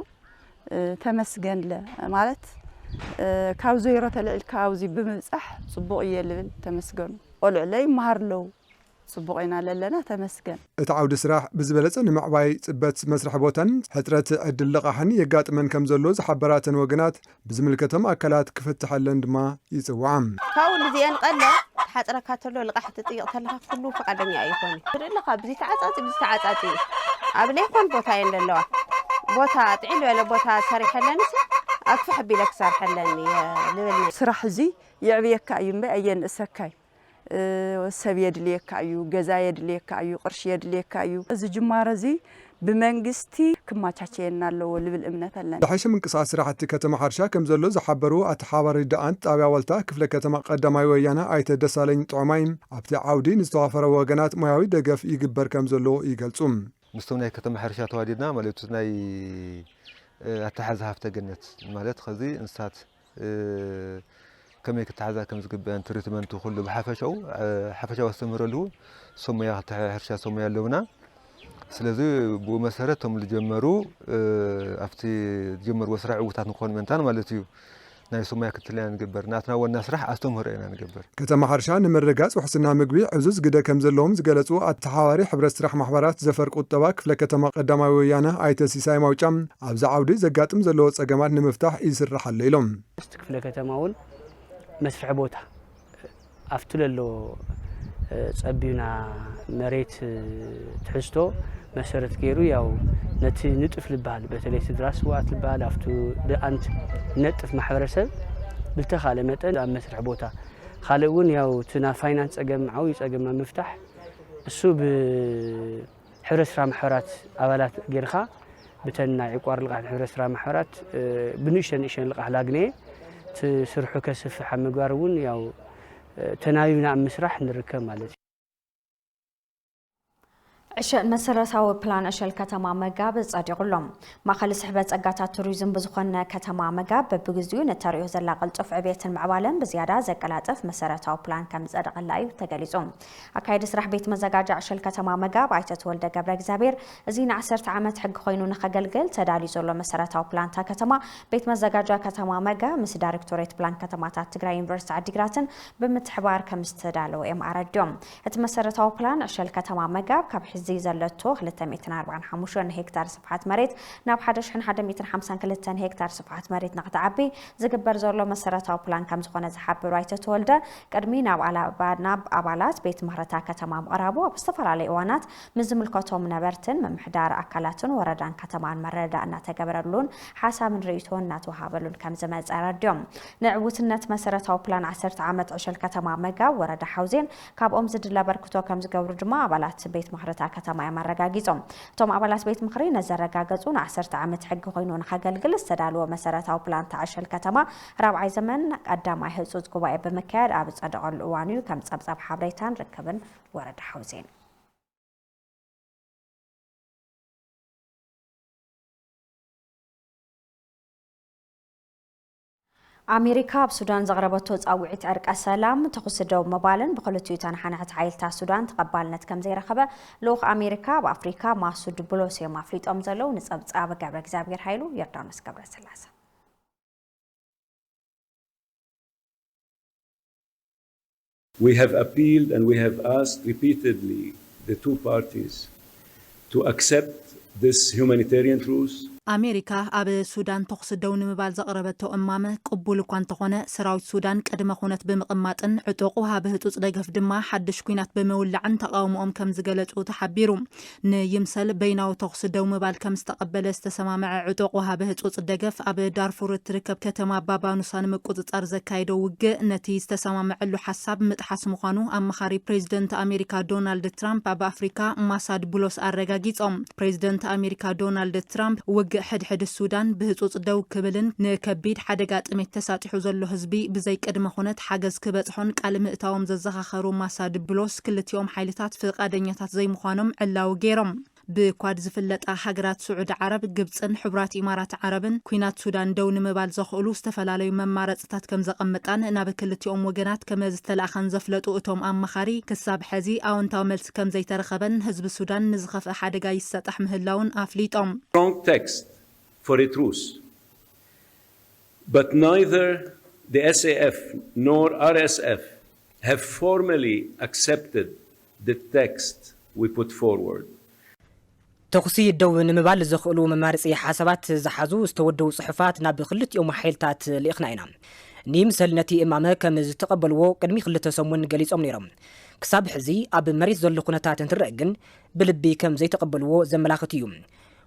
ተመስገን ለ ማለት ካብ ዜሮ ተልዒልካ ኣብዚ ብምብፃሕ ፅቡቕ እየ ልብል ተመስገኑ። ቆልዑ ለይ ይመሃር ኣለዉ። ፅቡቕ ኢና ለለና ተመስገን። እቲ ዓውዲ ስራሕ ብዝበለፀ ንምዕባይ ፅበት መስርሒ ቦታን ሕፅረት ዕድል ልቓሕን የጋጥመን ከም ዘሎ ዝሓበራተን ወገናት ብዝምልከቶም ኣካላት ክፍትሐለን ድማ ይፅውዓ። ካብኡ ንዚአን ቀለ ትሓፅረካ ተሎ ልቓሕ ትጥይቕ ተለኻ ኩሉ ፈቃደኛ ኣይኾን ትርኢ ኣለኻ ብዚ ተዓፃፂ ብዚ ተዓፃፂ እዩ ኣብ ለይኮን ቦታ እየን ዘለዋ ቦታ ጥዒል በለ ቦታ ሰሪሐለንስ ኣክፍሕ ቢለ ክሰርሐለን እየ ልብል ነይ ስራሕ እዚ የዕብየካ እዩ እምበይ ኣየንእሰካይ ሰብ የድልየካ እዩ፣ ገዛ የድልየካ እዩ፣ ቅርሺ የድልየካ እዩ። እዚ ጅማሮ እዚ ብመንግስቲ ክማቻቸየና ኣለዎ ልብል እምነት ኣለኒ። ዝሐሸ ምንቅስቃስ ስራሕቲ ከተማ ሓርሻ ከም ዘሎ ዝሓበሩ ኣተሓባሪ ደኣንት ጣብያ ዋልታ ክፍለ ከተማ ቀዳማይ ወያነ ኣይተ ደሳለኝ ጥዑማይ ኣብቲ ዓውዲ ንዝተዋፈረ ወገናት ሞያዊ ደገፍ ይግበር ከም ዘሎ ይገልፁ። ምስቶም ናይ ከተማ ሕርሻ ተዋዲድና ማለት ናይ ኣተሓዛ ሃፍተ ገነት ማለት ኸዚ እንስሳት ከመይ ክተሓዛ ከም ዝግበአን ትሪትመንቱ ኩሉ ብሓፈሻኡ ሓፈሻዊ ኣስተምህሮ ኣለዎ። ሰብ ሞያ ክልተ ሕርሻ ሰብ ሞያ ኣለውና። ስለዚ ብኡ መሰረት እቶም ዝጀመሩ ኣብቲ ዝጀመርዎ ስራሕ ዕውታት ንክኾኑ ምእንታን ማለት እዩ። ናይ ሰብ ሞያ ክትትል ኢና ንግበር። ናትና ዋና ስራሕ ኣስተምህሮ ኢና ንገብር። ከተማ ሓርሻ ንምርግጋፅ ውሕስና ምግቢ ዕዙዝ ግደ ከም ዘለዎም ዝገለፁ ኣተሓባሪ ሕብረት ስራሕ ማሕበራት ዘፈር ቁጠባ ክፍለ ከተማ ቀዳማዊ ወያነ ኣይተ ሲሳይ ማውጫ ኣብዚ ዓውዲ ዘጋጥም ዘለዎ ፀገማት ንምፍታሕ ይስራሕ ኣሎ ኢሎም። ምስቲ ክፍለ ከተማ እውን መስርሒ ቦታ ኣብቲ ለሎ ፀቢዩና መሬት ትሕዝቶ መሰረት ገይሩ ያው ነቲ ንጡፍ ልበሃል በተለይ ስድራ ስውኣት ልበሃል ኣብቱ ደኣንት ነጥፍ ማሕበረሰብ ብልተኻለ መጠን ኣብ መስርሒ ቦታ ካልእ እውን ያው እቲ ናብ ፋይናንስ ፀገም ዓብዩ ፀገም ኣብ ምፍታሕ እሱ ብ ሕብረት ስራ ማሕበራት ኣባላት ጌርካ ብተን ናይ ዕቋር ልቓሕ ሕብረት ስራ ማሕበራት ብንእሽተን ንእሽተን ልቓሕ ላግነየ እቲ ስርሑ ከስፍሕ ኣብ ምግባር እውን ያው ተናቢብና ኣብ ምስራሕ ንርከብ ማለት እዩ። ዕሸ- መሰረታዊ ፕላን ዕሸል ከተማ መጋብ ጸዲቑ ኣሎ። ማእኸል ስሕበት ጸጋታት ቱሪዝም ብዝኾነ ከተማ መጋብ በብግዚኡ ንተርእዮ ዘላ ቅልጡፍ ዕብየትን ምዕባለን ብዝያዳ ዘቀላጥፍ መሰረታዊ ፕላን ከም ዝጸደቐላ እዩ ተገሊጹ። ኣካየዲ ስራሕ ቤት መዘጋጃ ዕሸል ከተማ መጋብ ኣይተ ተወልደ ገብረ እግዚኣብሔር፣ እዚ ንዓሰርተ ዓመት ሕጊ ኮይኑ ንኸገልግል ተዳልዩ ዘሎ መሰረታዊ ፕላን እታ ከተማ፣ ቤት መዘጋጃ ከተማ መጋብ ምስ ዳይሬክቶሬት ፕላን ከተማታት ትግራይ ዩኒቨርሲቲ ዓዲግራትን ብምትሕባር ከም ዝተዳለወ እዮም ኣረዲኦም። እቲ መሰረታዊ ፕላን ዕሸል ከተማ መጋብ ካብ ሕዚ እዚ ዘለቶ ክልተ ሚእትን ኣርባዓን ሓሙሽተን ሄክታር ስፍሓት መሬት ናብ ሓደ ሽሕን ሓደ ሚእትን ሓምሳን ክልተን ሄክታር ስፍሓት መሬት ንክትዓቢ ዝግበር ዘሎ መሰረታዊ ፕላን ከም ዝኾነ ዝሓበሩ ኣይተ ተወልደ፣ ቅድሚ ናብ ኣላባ-፣ ናብ ኣባላት ቤት ምኽርታ ከተማ ምቕራቡ ኣብ ዝተፈላለዩ እዋናት ምስ ዝምልከቶም ነበርትን ምምሕዳር ኣካላትን ወረዳን ከተማን መረዳእ እናተገበረሉን ሓሳብን ርእይቶን እናተወሃበሉን ከም ዝመፀ ኣረዲኦም። ንዕውትነት መሰረታዊ ፕላን ዓሰርተ ዓመት ዕሸል ከተማ መጋብ ወረዳ ሓውዜን ካብኦም ዝድለ ኣበርክቶ ከም ዝገብሩ ድማ ኣባላት ቤት ምኽርታ ከተማ እዮም ኣረጋጊጾም። እቶም ኣባላት ቤት ምኽሪ ነዘረጋገጹ ንዓሰርተ ዓመት ሕጊ ኮይኑ ንኸገልግል ዝተዳለወ መሰረታዊ ፕላን ተዓሸል ከተማ ራብዓይ ዘመን ቀዳማይ ህጹጽ ጉባኤ ብምክያድ ኣብ ዝጸደቐሉ እዋን እዩ ከም ጸብጻብ ሓበሬታን ርክብን ወረዳ ሓውዜን። ኣሜሪካ ኣብ ሱዳን ዘቕረበቶ ጻውዒት ዕርቀ ሰላም፣ ተኹሲ ደው ምባልን ብኽልቲኡ ተነሓናሕቲ ሓይልታት ሱዳን ተቐባልነት ከም ዘይረኸበ ልኡኽ ኣሜሪካ ኣብ ኣፍሪካ ማሱድ ብሎስ እዮም ኣፍሊጦም ዘለዉ። ንጸብጻብ ገብረ እግዚኣብሔር ሃይሉ፣ ዮርዳኖስ ገብረስላሴ። We have appealed and we have asked repeatedly the two parties to accept this humanitarian truce. ኣሜሪካ ኣብ ሱዳን ተኹሲ ደው ንምባል ዘቕረበቶ እማመ ቅቡል እኳ እንተኾነ፣ ሰራዊት ሱዳን ቅድመ ኩነት ብምቕማጥን ዕጡቕ ወሃቢ ህጹጽ ደገፍ ድማ ሓድሽ ኲናት ብምውላዕን ተቓውሞኦም ከም ዝገለጹ ተሓቢሩ። ንይምሰል በይናዊ ተኹሲ ደው ምባል ከም ዝተቐበለ ዝተሰማምዐ ዕጡቕ ወሃቢ ህጹጽ ደገፍ ኣብ ዳርፉር እትርከብ ከተማ ባባኑሳ ንምቁጽጻር ዘካየዶ ውግእ ነቲ ዝተሰማምዐሉ ሓሳብ ምጥሓስ ምዃኑ ኣማኻሪ ፕሬዚደንት ኣሜሪካ ዶናልድ ትራምፕ ኣብ ኣፍሪካ ማሳድ ብሎስ ኣረጋጊጾም። ፕሬዚደንት ኣሜሪካ ዶናልድ ትራምፕ ውግእ ሕድሕድ ሱዳን ብህጹጽ ደው ክብልን ንከቢድ ሓደጋ ጥሜት ተሳጢሑ ዘሎ ህዝቢ ብዘይ ቅድመ ኩነት ሓገዝ ክበጽሖን ቃል ምእታዎም ዘዘኻኸሩ ማሳድ ብሎስ ክልቲኦም ሓይልታት ፍቓደኛታት ዘይምዃኖም ዕላዊ ገይሮም። ብኳድ ዝፍለጣ ሃገራት ስዑዲ ዓረብ፣ ግብጽን ሕቡራት ኢማራት ዓረብን ኲናት ሱዳን ደው ንምባል ዘኽእሉ ዝተፈላለዩ መማረጽታት ከም ዘቐመጣን ናብ ክልቲኦም ወገናት ከም ዝተላእኸን ዘፍለጡ እቶም ኣማኻሪ፣ ክሳብ ሕዚ ኣወንታዊ መልሲ ከም ዘይተረኸበን ህዝቢ ሱዳን ንዝኸፍአ ሓደጋ ይሳጣሕ ምህላውን ኣፍሊጦም። Strong text for a truce, but neither the S A F nor R S F have formally accepted the text we put forward. ተኹሲ ደው ንምባል ዘኽእሉ መማርጺ ሓሳባት ዝሓዙ ዝተወደቡ ጽሑፋት ናብ ክልቲኦም ሓይልታት ልኢኽና ኢና። ንይምሰል ነቲ እማመ ከም ዝተቐበልዎ ቅድሚ ክልተ ሰሙን ገሊጾም ነይሮም። ክሳብ ሕዚ ኣብ መሬት ዘሎ ኩነታት እንትረአ ግን ብልቢ ከም ዘይተቐበልዎ ዘመላኽት እዩ።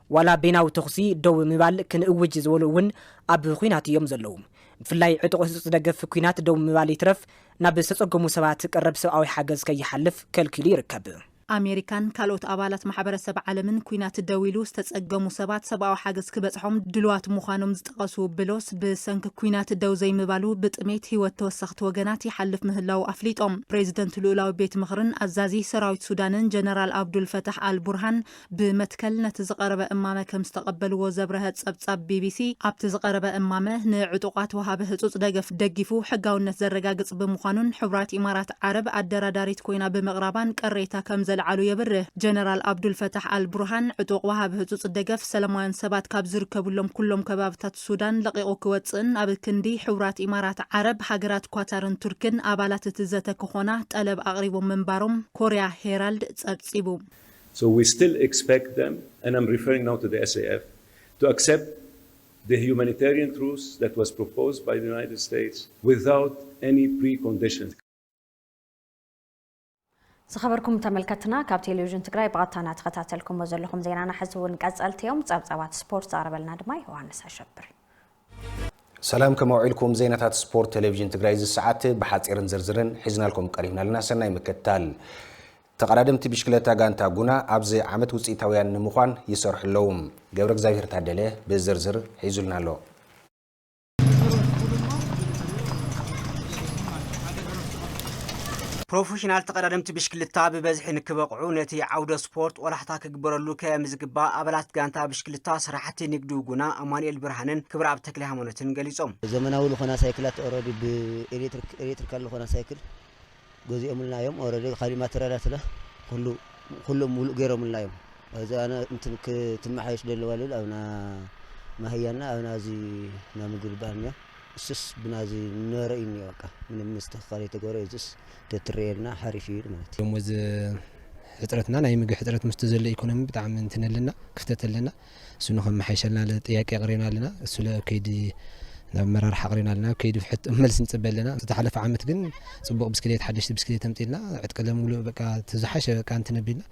ዋላ በይናዊ ተኹሲ ደው ምባል ክንእውጅ ዝበሉ እውን ኣብ ኲናት እዮም ዘለዉ። ብፍላይ ዕጡቕ ህጹጽ ደገፍ ኲናት ደው ምባል ይትረፍ ናብ ዝተጸገሙ ሰባት ቀረብ ሰብኣዊ ሓገዝ ከይሓልፍ ከልኪሉ ይርከብ። ኣሜሪካን ካልኦት ኣባላት ማሕበረሰብ ዓለምን ኲናት ደው ኢሉ ዝተጸገሙ ሰባት ሰብኣዊ ሓገዝ ክበጽሖም ድልዋት ምዃኖም ዝጠቐሱ ብሎስ፣ ብሰንኪ ኲናት ደው ዘይምባሉ ብጥሜት ህይወት ተወሰኽቲ ወገናት ይሓልፍ ምህላዉ ኣፍሊጦም። ፕሬዚደንት ልኡላዊ ቤት ምኽርን ኣዛዚ ሰራዊት ሱዳንን ጀነራል ኣብዱል ፈታሕ ኣል ቡርሃን ብመትከል ነቲ ዝቐረበ እማመ ከም ዝተቐበልዎ ዘብረሀ ጸብጻብ ቢ ቢ ሲ፣ ኣብቲ ዝቐረበ እማመ ንዕጡቓት ወሃቢ ህጹጽ ደገፍ ደጊፉ ሕጋውነት ዘረጋግጽ ብምዃኑን ሕቡራት ኢማራት ዓረብ ኣደራዳሪት ኮይና ብምቕራባን ቅሬታ ከም ዘልዓሉ የብርህ። ጀነራል ኣብዱል ፈታሕ ኣል ቡርሃን፣ ዕጡቕ ወሃቢ ህጹጽ ደገፍ ሰላማውያን ሰባት ካብ ዝርከብሎም ኩሎም ከባብታት ሱዳን ለቒቑ ክወጽእን ኣብ ክንዲ ሕቡራት ኢማራት ዓረብ፣ ሃገራት ኳታርን ቱርክን ኣባላት እቲ ዘተ ክኾና ጠለብ ኣቕሪቦም ምንባሮም ኮርያ ሄራልድ ጸብጺቡ። So we still expect them, and I'm referring now to the S A F, to accept the humanitarian truce that was proposed by the United States without any preconditions. ዝኸበርኩም ተመልከትና፣ ካብ ቴሌቪዥን ትግራይ ብቐጥታ እናተኸታተልኩምዎ ዘለኹም ዜናና ሕዚ እውን ቀጸልቲ እዮም። ጸብጻባት ስፖርት ዘቕርበልና ድማ ዮሃንስ ኣሸብር እዩ። ሰላም፣ ከመይ ውዒልኩም? ዜናታት ስፖርት ቴሌቪዥን ትግራይ እዚ ሰዓት ብሓጺርን ዝርዝርን ሒዝናልኩም ቀሪብና ኣለና። ሰናይ ምክትታል። ተቐዳደምቲ ብሽክለታ ጋንታ ጉና ኣብዚ ዓመት ውፅኢታውያን ንምዃን ይሰርሑ ኣለዉ። ገብረ እግዚኣብሔር ታደለ ብዝርዝር ሒዙልና ኣሎ። ፕሮፌሽናል ተቐዳደምቲ ብሽክልታ ብበዝሒ ንክበቕዑ ነቲ ዓውደ ስፖርት ቆላሕታ ክግበረሉ ከም ዝግባእ ኣባላት ጋንታ ብሽክልታ ስራሕቲ ንግዱ ጉና ኣማኑኤል ብርሃንን ክብረኣብ ተክለ ሃይማኖትን ገሊጾም። ዘመናዊ ዝኾና ሳይክላት ኦረዲ ብኤሌክትሪክ፣ ኤሌክትሪካል ዝኾና ሳይክል ገዚኦምልና እዮም። ኦረዲ ካሊእ ማተርያላት ስለ ኩሉ፣ ኩሎም ሙሉእ ገይሮምልና እዮም። እዚ ኣነ እንትን ክትመሓየሽ ደለዋ ልብል ኣብና ማህያና ኣብና እዚ ናምግሪ በሃል እኒኦ። እሱስ ብናዚ ንነበረ እዩ እኒኦ። በቃ ምንም ምስትኽኻል የተገበረ እዩ። እሱስ ተትረየልና ሓሪፍ እዩ ማለት እዩ። ደሞዝ ሕፅረትና ናይ ምግቢ ሕፅረት ምስቲ ዘሎ ኢኮኖሚ ብጣዕሚ እንትን ኣለና፣ ክፍተት ኣለና። እሱ ንኸመሓይሸልና ጥያቄ ኣቕሪብና ኣለና። እሱ ለ ከይዲ ናብ ኣመራርሓ ኣቕሪብና ኣለና። ከይዲ ሕቶ መልሲ ንፅበ ኣለና። ዝተሓለፈ ዓመት ግን ፅቡቕ ብስክሌት፣ ሓደሽቲ ብስክሌት ኣምፂልና ዕጥቀ ለሙሉ በቃ እቲ ዝሓሸ በቃ እንትን ኣቢልና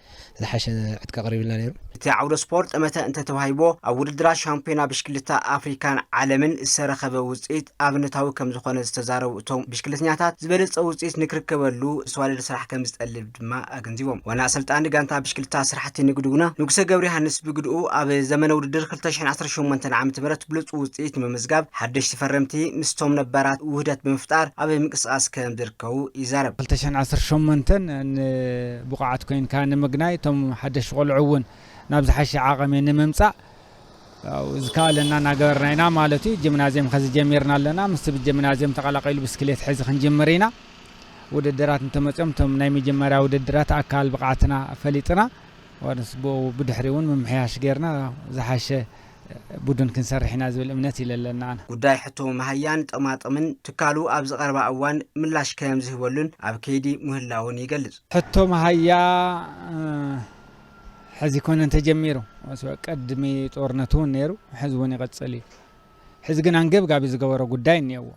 ዝሓሸ ዕጥቀ ኣቕሪብልና ነይሩ። እቲ ዓውደ ስፖርት ጠመተ እንተተዋሂቦ ኣብ ውድድራት ሻምፒዮና ብሽክልታ ኣፍሪካን ዓለምን ዝተረኸበ ውፅኢት ኣብነታዊ ከም ዝኾነ ዝተዛረቡ እቶም ብሽክልተኛታት፣ ዝበለፀ ውፅኢት ንክርከበሉ ዝተዋደደ ስራሕ ከም ዝጠልብ ድማ ኣገንዚቦም። ዋና ኣሰልጣኒ ጋንታ ብሽክልታ ስራሕቲ ንግዱግና ንጉሰ ገብረ ዮሃንስ ብግድኡ ኣብ ዘመነ ውድድር ክልተ ሽሕን ዓሰርተ ሸሞንተን ዓመተ ምህረት ብሉፅ ውፅኢት ንምምዝጋብ ሓደሽቲ ፈረምቲ ምስቶም ነባራት ውህደት ብምፍጣር ኣብ ምንቅስቃስ ከም ዝርከቡ ይዛረብ። ክልተ ሽሕን ዓሰርተ ሸሞንተን ንብቑዓት ኮይንካ ንምግናይ እቶም ሓደሽቲ ቆልዑ እውን ናብ ዝሓሸ ዓቐሚ ንምምፃእ ያው ዝከኣለና እናገበርና ኢና ማለት እዩ። ጂምናዝየም ኸዚ ጀሚርና ኣለና። ምስቲ ብጂምናዝየም ተቐላቒሉ ብስክሌት ሕዚ ክንጅምር ኢና። ውድድራት እንተመፅኦም እቶም ናይ መጀመርያ ውድድራት ኣካል ብቕዓትና ፈሊጥና፣ ዋንስ ብኡ ብድሕሪ እውን ምምሕያሽ ጌርና ዝሓሸ ቡድን ክንሰርሕ ኢና ዝብል እምነት ኢለ ኣለና ኣነ። ጉዳይ ሕቶ መሃያን ጠማጥምን ትካሉ ኣብ ዝቐረባ እዋን ምላሽ ከም ዝህበሉን ኣብ ከይዲ ምህላውን ይገልጽ። ሕቶ መሃያ፣ እ፣ ሕዚ ኮነ እንተጀሚሩ፣ ቅድሚ ጦርነት እውን ነይሩ፣ ሕዚ እውን ይቐጽል እዩ። ሕዚ ግን ኣንገብጋቢ ዝገበሮ ጉዳይ እኒአዎ።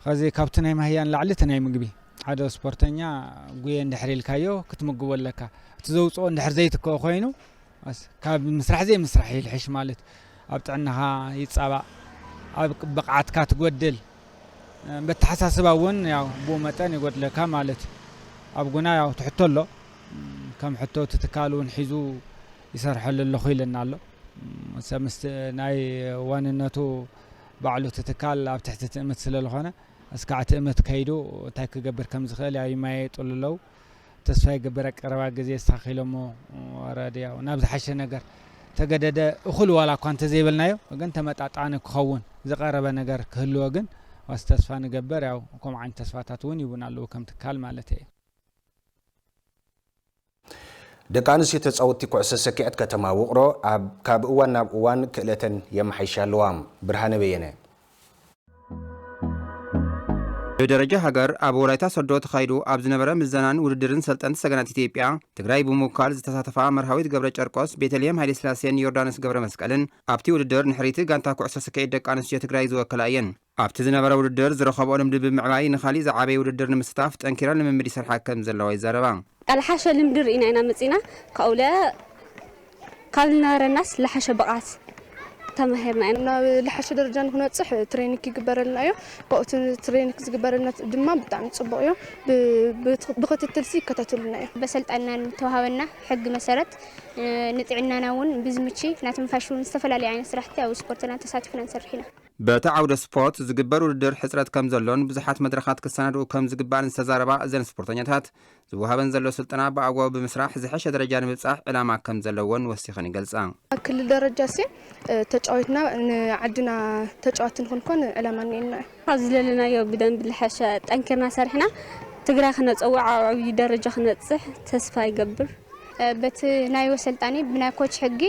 ኸዚ ካብቲ ናይ ማህያ ንላዕሊ እቲ ናይ ምግቢ፣ ሓደ ስፖርተኛ ጉየ እንድሕር ኢልካዮ ክትምግቦ ኣለካ። እቲ ዘውፅኦ እንድሕር ዘይትክኦ ኮይኑ፣ ኣስ-፣ ካብ ምስራሕ ዘይምስራሕ ይልሕሽ ማለት፣ ኣብ ጥዕናኻ ይፃባእ፣ ኣብ ብቕዓትካ ትጎድል፣ በተሓሳስባ እውን ያው ብኡ መጠን ይጎድለካ ማለት እዩ። ኣብ ጉና ያው ትሕቶ ኣሎ፣ ከም ሕቶ እቲ ትካል እውን ሒዙ ይሰርሐሉ ኣለኹ ኢለና ኣሎ። ሰ-፣ ምስቲ ናይ ዋንነቱ ባዕሉ እቲ ትካል ኣብ ትሕቲ ትእምት ስለ ዝኾነ፣ እስካዕ ትእምት ከይዱ እንታይ ክገብር ከም ዝኽእል ያው ይመያየጡሉ ኣለዉ። ተስፋ ይገብር ኣብ ቀረባ ግዜ ኣስተኻኺሎሞ ወረድ ያው ናብ ዝሓሸ ነገር ተገደደ እኹል ዋላ እኳ እንተዘይበልናዮ፣ ግን ተመጣጣኒ ክኸውን ዝቐረበ ነገር ክህልዎ ግን ዋስ ተስፋ ንገብር። ያው ከምኡ ዓይነት ተስፋታት እውን ይቡን ኣለዉ ከም ትካል ማለት እዩ። ደቂ ኣንስትዮ ተጻወትቲ ኩዕሶ ሰኪዐት ከተማ ውቕሮ ኣብ፣ ካብ እዋን ናብ እዋን ክእለተን የመሓይሻ ኣለዋ። ብርሃነ በየነ። ብደረጃ ሃገር ኣብ ወላይታ ሶዶ ተኻይዱ ኣብ ዝነበረ ምዘናን ውድድርን ሰልጠንቲ ሰገናት ኢትዮጵያ ትግራይ ብምውካል ዝተሳተፋ መርሃዊት ገብረ ጨርቆስ፣ ቤተልሔም ሃይለስላሴን ዮርዳኖስ ገብረ መስቀልን ኣብቲ ውድድር ንሕሪቲ ጋንታ ኩዕሶ ሰኪዐት ደቂ ኣንስትዮ ትግራይ ዝወከላ እየን። ኣብቲ ዝነበረ ውድድር ዝረኸብኦ ልምዲ ብምዕባይ ንኻሊእ ዝዓበየ ውድድር ንምስታፍ ጠንኪረን ልምምድ ይሰርሓ ከም ዘለዋ ይዛረባ። ዝሓሸ ልምዲ ርኢና ኢና መፂና። ካብኡ ለ-፣ ካብ ዝነበረናስ ዝሓሸ ብቕዓት ተማሂርና ኢና። ናብ ዝሓሸ ደረጃ ንክንበፅሕ ትሬኒንግ ይግበረልና እዩ። ካብኡ እቲ ትሬኒንግ ዝግበረልና ድማ ብጣዕሚ ፅቡቕ እዩ። ብ-፣ ብት-፣ ብክትትል ሲ ይከታተሉና እዩ። በሰልጣንና ንተዋሃበና ሕጊ መሰረት፣ እ፣ ንጥዕናና እውን ብዝምቺ ናትንፋሽ እውን ዝተፈላለዩ ዓይነት ስራሕቲ ኣብ ስፖርትና ተሳቲፍና ንሰርሕ ኢና። በቲ ዓውደ ስፖርት ዝግበር ውድድር ሕፅረት ከም ዘሎን ብዙሓት መድረኻት ክሰናድኡ ከም ዝግባእን ዝተዛረባ እዘን ስፖርተኛታት፣ ዝወሃበን ዘሎ ስልጠና ብኣግባቡ ብምስራሕ ዝሐሸ ደረጃ ንምብፃሕ ዕላማ ከም ዘለወን ወሲኸን ይገልፃ። ኣብ ክልል ደረጃ ሲ፣ እ፣ ተጫዊትና ንዓድና ተጫዋቲ ንክንኮን ዕላማ እኒኤና እዩ። ኣብዚ ዘለናዮ ብደንብ ዝሐሸ ጠንኪርና ሰሪሕና ትግራይ ክነፀውዕ ኣብ ዓብዪ ደረጃ ክነፅሕ ተስፋ ይገብር። እ፣ በቲ ናይ ወሰልጣኒ ብናይ ኮች ሕጊ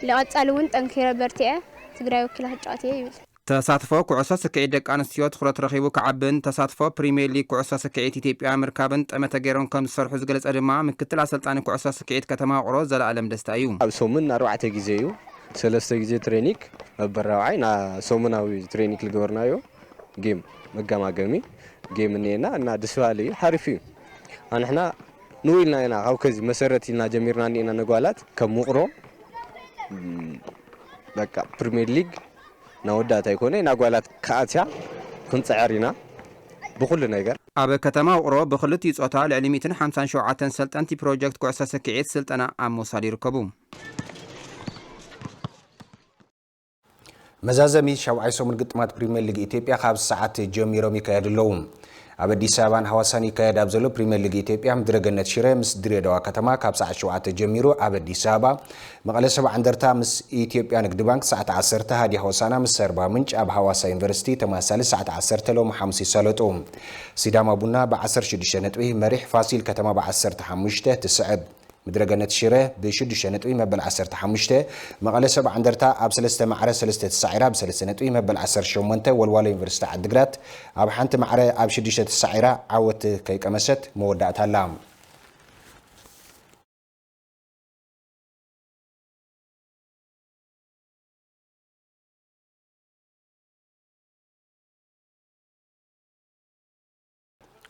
ንቐፃሊ እውን ጠንኪረ በርቲዐ ትግራይ ወኪለ ክጫወት እየ ይብል። ተሳትፎ ኩዕሶ ስክዒት ደቂ ኣንስትዮ ትኹረት ረኺቡ ክዓብን ተሳትፎ ፕሪምየር ሊግ ኩዕሶ ስክዒት ኢትዮጵያ ምርካብን ጠመተ ገይሮም ከም ዝሰርሑ ዝገለጸ ድማ ምክትል ኣሰልጣኒ ኩዕሶ ስክዒት ከተማ ውቕሮ ዘለኣለም ደስታ እዩ። ኣብ ሰሙን ኣርባዕተ ግዜ እዩ። ሰለስተ ግዜ ትሬኒክ መበል ራብዓይ ና ሰሙናዊ ትሬኒክ ዝገበርናዮ ጌም መጋማገሚ ጌም እኒኤና እና ደስ በሃሊ እዩ፣ ሓሪፍ እዩ። ኣንሕና ንው ኢልና ኢና ካብ ከዚ መሰረት ኢልና ጀሚርና እኒኤና ነጓላት ከም ውቕሮ፣ ም፣ በቃ ፕሪምየር ሊግ ናወዳት ኣይኮነ፣ ናጓላት ክኣትያ ክንጽዕር ኢና ብኹሉ ነገር። ኣብ ከተማ ውቕሮ ብኽልቲኡ ጾታ ልዕሊ ሚእትን ሓምሳን ሸውዓተን ሰልጠንቲ ፕሮጀክት ኩዕሶ ስክዒት ስልጠና ኣብ ምውሳድ ይርከቡ። መዛዘሚ ሻብዓይ ሰሙን ግጥማት ፕሪምየር ሊግ ኢትዮጵያ ካብ ሰዓት ጀሚሮም ይካየዱ ኣለዉ። ኣብ ኣዲስ ኣበባን ሃዋሳን ይካየድ ኣብ ዘሎ ፕሪምየር ሊግ ኢትዮጵያ ምድረገነት ሽረ ምስ ድሬዳዋ ከተማ ካብ ሰዓት ሸውዓተ ጀሚሩ ኣብ ኣዲስ ኣበባ፣ መቐለ ሰብዓ እንደርታ ምስ ኢትዮጵያ ንግዲ ባንክ ሰዓት ዓሰርተ፣ ሃድያ ሆሳና ምስ ኣርባ ምንጭ ኣብ ሃዋሳ ዩኒቨርሲቲ ተመሳሳሊ ሰዓት ዓሰርተ ሎም ሓሙስ ይሳለጡ። ሲዳማ ቡና ብ ዓሰርተ ሽዱሽተ ነጥቢ መሪሕ፣ ፋሲል ከተማ ብ ዓሰርተ ሓሙሽተ ትስዕብ። ምድረገነት ሽረ ብሽዱሽተ ነጥቢ መበል ዓሰርተ ሓሙሽተ፣ መቐለ ሰብዓ እንደርታ ኣብ ሰለስተ ማዕረ ሰለስተ ተሳዒራ ብሰለስተ ነጥቢ መበል ዓሰርተ ሸሞንተ፣ ወልዋሎ ዩኒቨርሲቲ ዓዲግራት ኣብ ሓንቲ ማዕረ ኣብ ሽዱሽተ ተሳዒራ ዓወት ከይቀመሰት መወዳእታ ኣላ።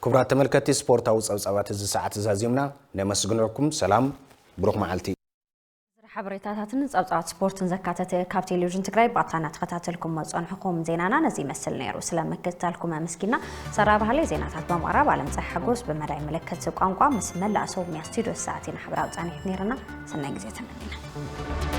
ክቡራት ተመልከትቲ፣ ስፖርታዊ ጸብጻባት እዚ ሰዓት ዛዚምና። ነመስግነኩም። ሰላም፣ ብሩኽ መዓልቲ። ዝርዝር ሓበሬታታትን ጸብጻባት ስፖርትን ዘካተተ ካብ ቴሌቪዥን ትግራይ ብቐጥታ እናተኸታተልኩም መጸንሕኹም ዜናና ነዚ ይመስል ነይሩ። ስለ ምክትታልኩም ኣመስጊና። ሰራ ባህሊ ዜናታት ብምቕራብ፣ ኣለምፀሐ ሓጎስ ብመዳይ ምልክት ቋንቋ ምስ መላእ ሰውምያ ስቱዲዮ ሰዓት ኢና ሓበራዊ ጻኒሕት ነይርና። ሰናይ ግዜ ተመኒና።